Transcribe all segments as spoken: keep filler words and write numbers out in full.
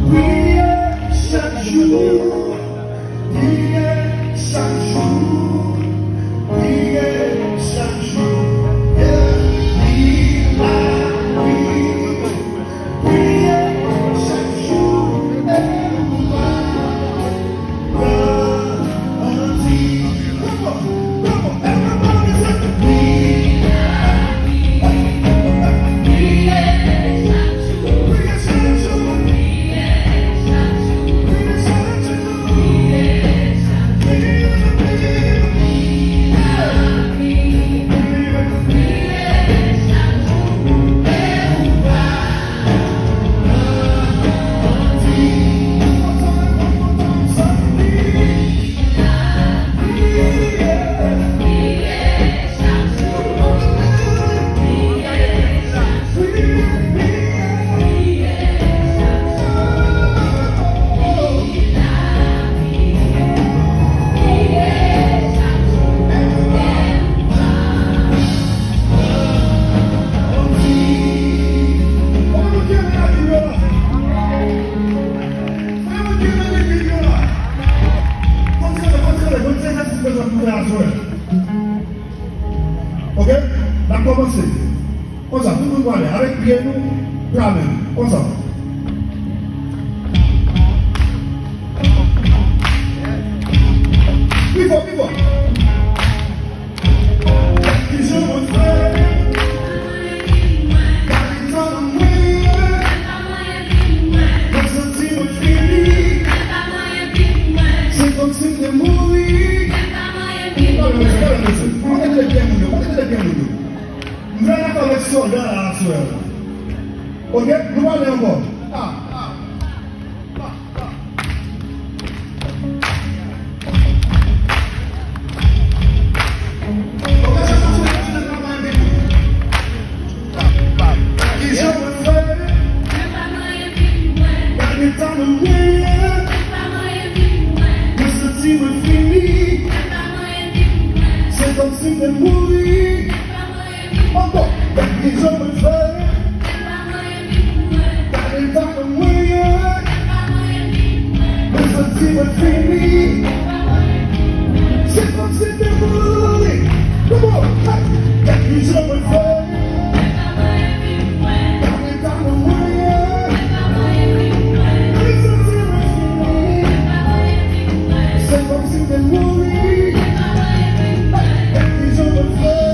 Priye chak jou, priye chak jou, priye chak jou. Yeah, li la, li. Priye chak jou, e ou pa Ok? N ap kòmanse. Konsa, tout moun prale. Avèk pye nou, prale. Konsa. Pi fò, pi fò. Kijan mwen fè? Gade tan nan mwen. Mwen santi mwen fini. Se kòmsi m te mouri. Kote tande pye moun yo? Kote tande pye moun yo? M fè dakò avèk sòlda a aswè a. Ok, nou pale ankò. Ah, ah. Ankò, gade jan mwen fè. Gade tan mwen ye. Mwen santi mwen fini. Se kòmsi m te mouri. Come on, hey. Gade jan mwen fè. Gade tan mwen ye. Mwen santi mwen fini. Se kòmsi m te mouri. Hey, gade jan mwen fè.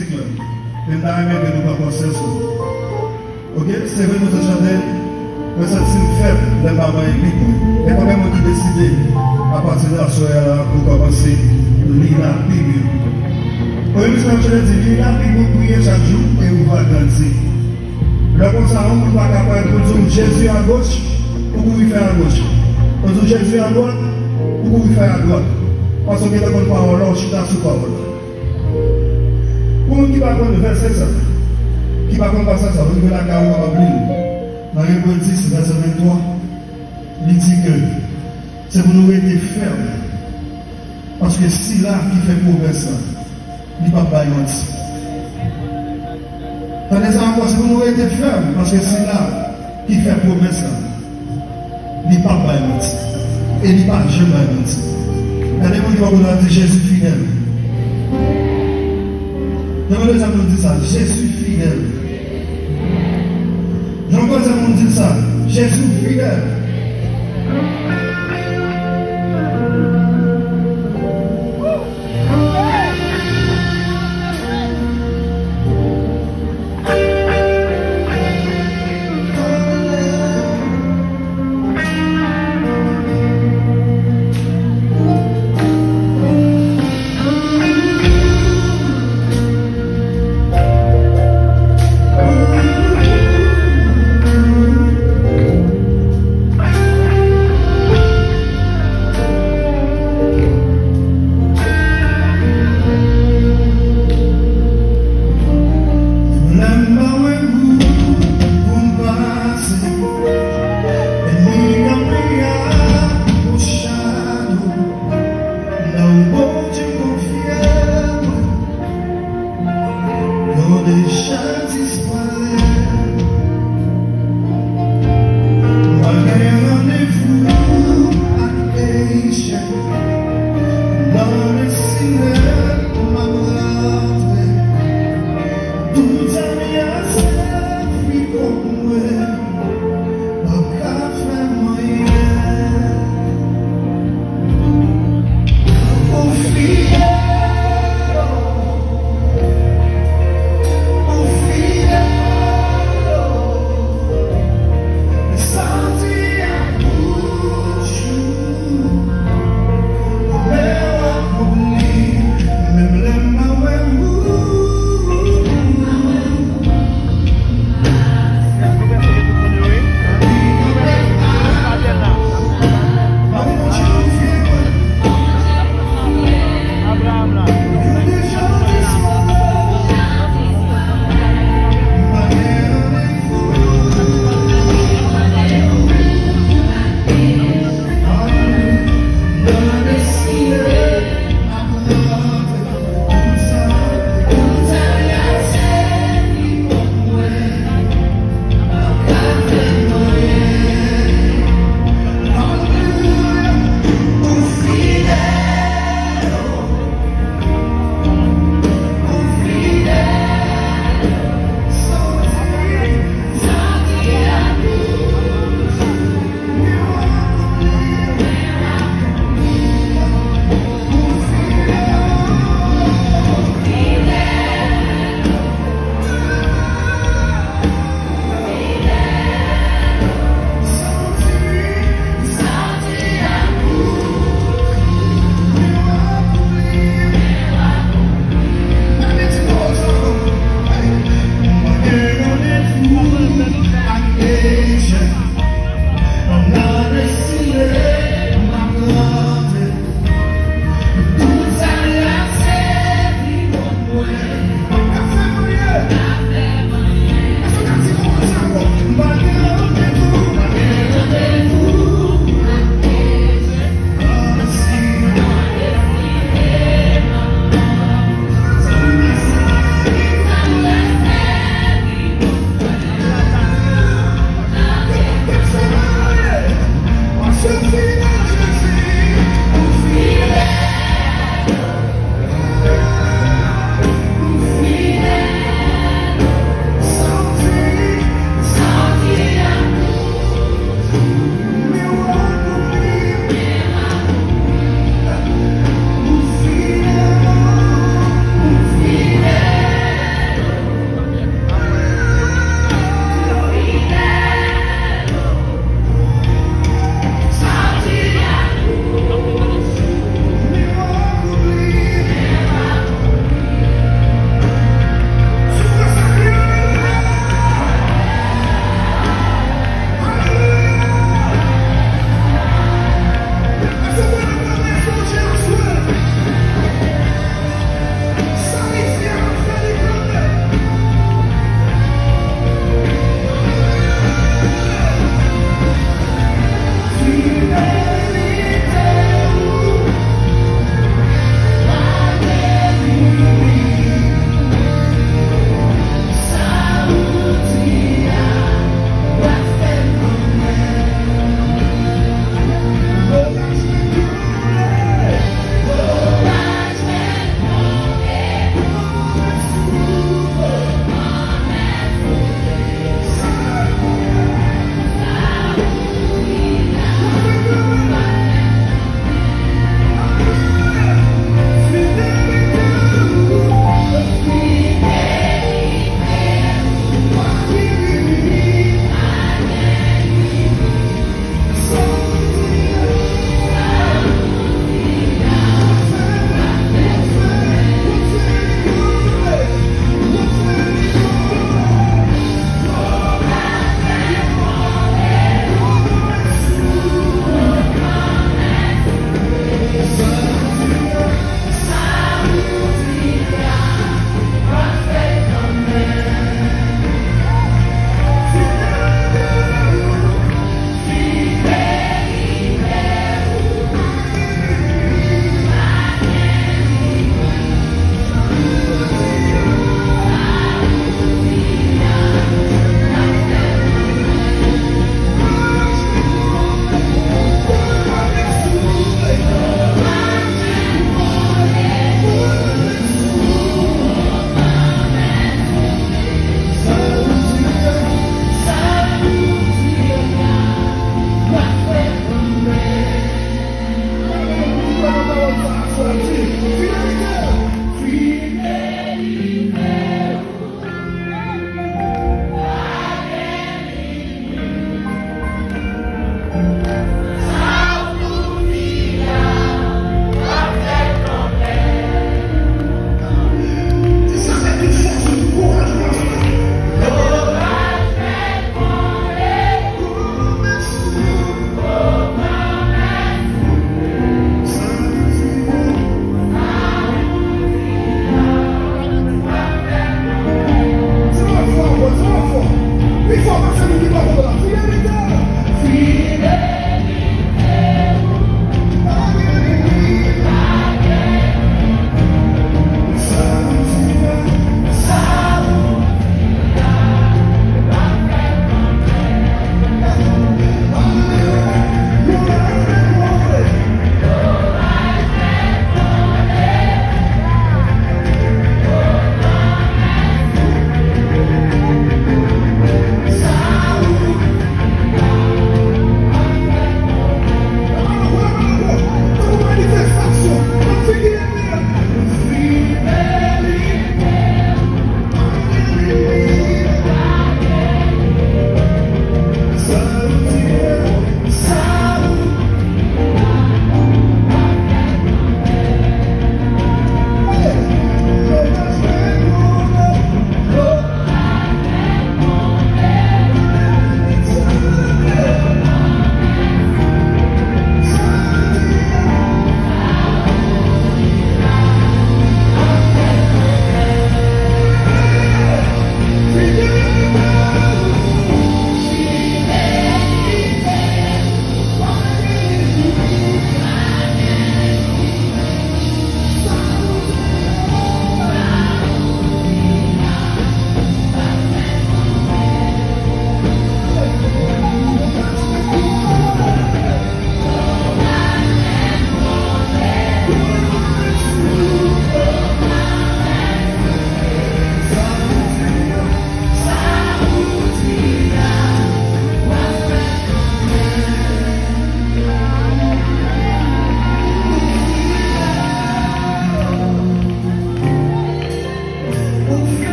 Senyè, men m ta renmen ke nou pran konsyans nou. Oke, se vre nou te chante, mwen santi m fèb lè m pa pran Bib mwen. Men konbyen moun ki deside, apati de aswè a la, pou kòmanse li Labib yo? Premye misyon yo te di, li Labib ou, priye chak jou, e ou va grandi. Lè konsa, yon moun pa ka pran pou di w Jezi agoch, ou kouri fè agoch. Ou di w Jezi adwat, ou kouri fè adwat. Paske w gentan konn pawòl la, ou chita sou pawòl la. Pou moun ki pa konn vèsè sa, ki pa konn pasaj sa, ou rive lakay ou kapab li l. Nan Ebre dis, vèsè venntwa, li di ke se pou nou rete fèm, paske sila ki fè pwomès la, li p ap bay manti. Tande sa ankò, se pou nou rete fèm, paske sila ki fè pwomès la, li p ap bay manti. E li pa janm bay manti. Gade moun ki bò kote a, di, Jezi fidèl. Yon dezyèm moun di sa, Jezi fidèl. Yon twazyèm moun di sa, Jezi fidèl. Lè m pa wè wout pou m pase, ènmi kanpe a pou chado. Nan ou Bondye m konfye mwen, yo deja di